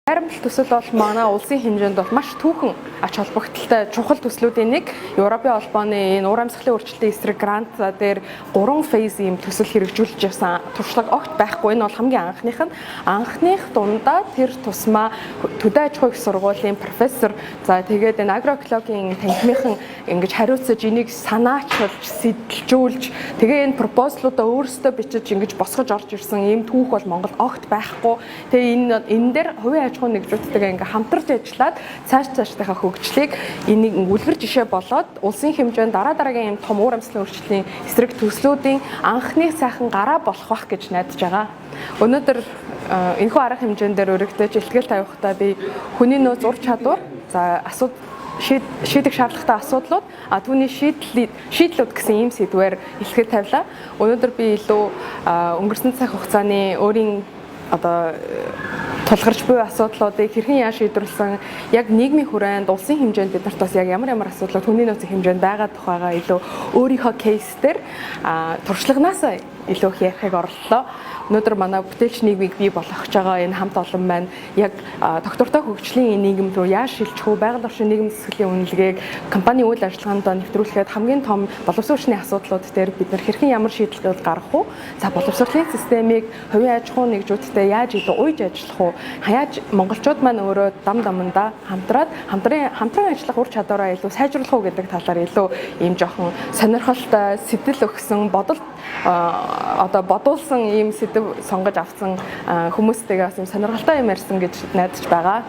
Байрамдал төсөл бол манай улсын хэмжээнд бол маш түүхэн ач холбогдолтой чухал төслүүдийн нэг. Европын холбооны энэ уур амьсгалын өөрчлөлтийн эсрэг грант дээр 3 phase ийм төсөл хэрэгжүүлж явсан туршлага огт байхгүй. Энэ бол хамгийн анхных нь. Анхных дундаа тэр тусмаа төдөө аж ахуйн их сургуулийн профессор, за тэгээд энэ агроэкологийн танхимынхан ингэж хариуцаж, энийг санаачилж, сэтэлжүүлж, тэгээ энэ proposal уудаа өөрсдөө бичиж, ингэж босгож орж ирсэн ийм түүх бол Монголд огт байхгүй. Тэгээ энэ дээр хувийн аж ахуйн нэгжүүдтэйгээ ингээ хамтарч ажиллаад цааш цаашдынхаа хөгжлийг энийг үлгэр жишээ болоод улсын хэмжээнд дараа дараагийн ийм том уур амьсгалын өөрчлөлтийн эсрэг төслүүдийн анхны сайхан гараа болох байх гэж найдаж байгаа. Өнөөдөр энэхүү арга хэмжээн дээр өргөдөж илтгэл тавихтаа би хүний нөөц, ур чадвар, за шийдэх шаардлагатай асуудлууд, а түүний шийдлүүд гэсэн ийм сэдвээр илтгэл тавилаа. Өнөөдөр би илүү өнгөрсөн цаг хугацааны өөрийн одоо тулгарч буй асуудлуудыг хэрхэн яаж шийдвэрлсэн, яг нийгмийн хүрээнд, улсын хэмжээнд бид нарт бас яг ямар ямар асуудлууд хүний нөөцийн хэмжээнд байгаа тухайгаа илүү өөрийнхөө case дээр туршлаганаас илүү их ярихыг орлоо. Өнөөдөр манай бүтээлч нийгмийг бий болгож байгаа энэ хамт олон маань яг тогтвортой хөгжлийн энэ нийгэм рүү яаж шилжих вэ? Байгаль орчин, нийгэм зэвсгэлийн үнэлгээг компани үйл ажиллагаанд нэвтрүүлэхэд хамгийн том боловсон хүчний асуудлууд дээр бид нар хэрхэн ямар шийдэл гаргах вэ? За, боловсролын системийг хувийн аж ахуйн нэгжүүдтэй яаж илүү уйж ажиллах вэ? Яаж монголчууд маань өөрөө дам дамандаа хамтраад хамтран ажиллах ур чадвараа илүү сайжруулах уу гэдэг талаар илүү ийм жоохон сонирхолтой сэтэл өгсөн, бодол одоо бодуулсан ийм сэдэв сонгож авсан хүмүүстэйгээ бас юм сонирхолтой юм ярьсан гэж найдаж байгаа.